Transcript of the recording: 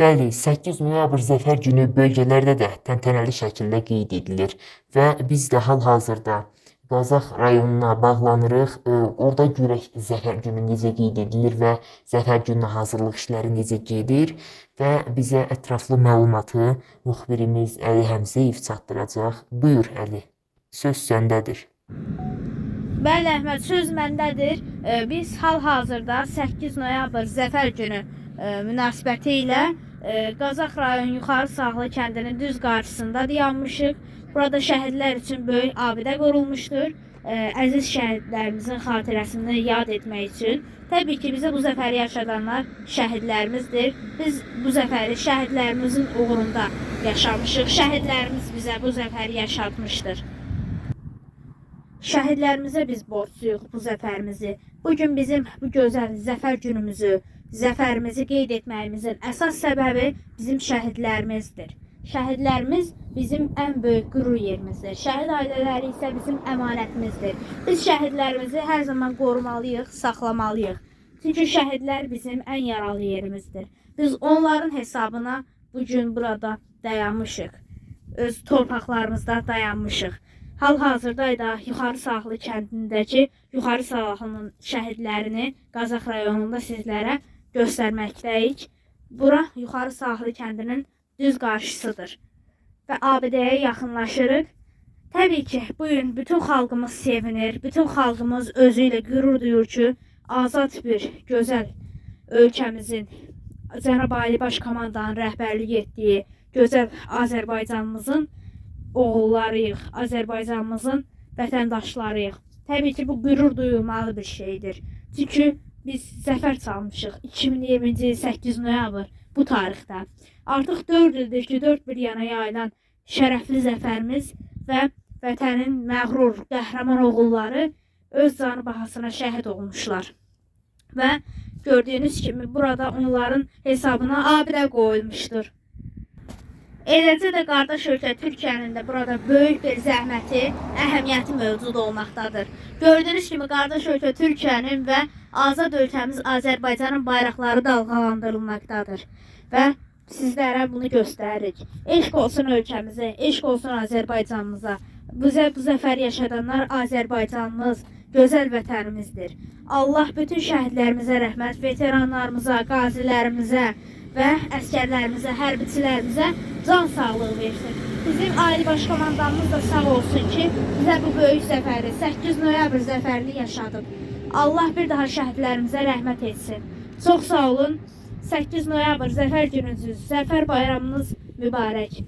Bəli, 8 noyabr Zəfər Günü bölgələrdə də təntənəli şəkildə qeyd edilir və biz də hal-hazırda Qazax rayonuna bağlanırıq. Orada görək Zəfər Günü necə qeyd edilir və Zəfər Gününə hazırlıq işləri necə gedir və bizə ətraflı məlumatı müxbirimiz Əli Həmzəyev çatdıracaq. Buyur Əli, söz səndədir. Bəli Əhməd, söz məndədir. Biz hal-hazırda 8 noyabr Zəfər Günü münasibəti ilə Qazax rayon Yuxarı Salahlı kəndinin düz qarşısında dayanmışıq. Burada şəhidlər üçün böyük abidə qurulmuşdur. Əziz şəhidlərimizin xatirəsini yad etmək üçün. Təbii ki, bizə bu zəfəri yaşadanlar şəhidlərimizdir. Biz bu zəfəri şəhidlərimizin uğrunda yaşamışıq. Şəhidlərimiz bizə bu zəfəri yaşatmışdır. Şəhidlərimizə biz borcluyuq bu zəfərimizi. Bu gün bizim bu gözəl zəfər günümüzü, zəfərimizi qeyd etməyimizin əsas səbəbi bizim şəhidlərimizdir. Şəhidlərimiz bizim ən böyük qürur yerimizdir. Şəhid ailələri isə bizim əmanətimizdir. Biz şəhidlərimizi hər zaman qorumalıyıq, saxlamalıyıq. Çünki şəhidlər bizim ən yaralı yerimizdir. Biz onların hesabına bu gün burada dayanmışıq. Öz torpaqlarımızda dayanmışıq. Hal-hazırda da Yuxarı Salahlı kəndindəki Yuxarı Salahlının şəhidlərini Qazax rayonunda sizlərə göstərməkdəyik. Bura Yuxarı Salahlı kəndinin düz qarşısıdır və abidəyə yaxınlaşırıq. Təbii ki, bu gün bütün xalqımız sevinir, bütün xalqımız özü ilə qürur duyur ki, azad bir gözəl ölkəmizin Cənab Ali Baş Komandanın rəhbərlik etdiyi gözəl Azərbaycanımızın oğullarıyıq, Azərbaycanımızın vətəndaşlarıyıq. Təbii ki, bu qürur duyulmalı bir şeydir. Çünki biz zəfər çalmışıq 2020-ci il 8 noyabr bu tarixdə. Artıq 4 ildir ki, dörd bir yana yayılan şərəfli zəfərimiz və vətənin məğrur, qəhrəman oğulları öz canı bahasına şəhid olmuşlar. Və gördüyünüz kimi burada onların hesabına abidə qoyulmuşdur. Eləcə də qardaş ölkə Türkiyənin də burada böyük bir zəhməti, əhəmiyyəti mövcud olmaqdadır. Gördüyünüz kimi qardaş ölkə Türkiyənin və azad ölkəmiz Azərbaycanın bayraqları dalğalandırılmaqdadır. Və sizlərə bunu göstəririk. Eşq olsun ölkəmizə, eşq olsun Azərbaycanımıza. Bizə bu zəfəri yaşadanlar Azərbaycanımız, gözəl vətənimizdir. Allah bütün şəhidlərimizə rəhmət, veteranlarımıza, qazilərimizə və əsgərlərimizə, hərbiçilərimizə can sağlığı versin. Bizim Ali Baş Komandanımız da sağ olsun ki, bizə bu böyük zəfəri, 8 noyabr zəfərini yaşadıb. Allah bir daha şəhidlərimizə rəhmət etsin. Çox sağ olun. 8 noyabr zəfər gününüz, zəfər bayramınız mübarək.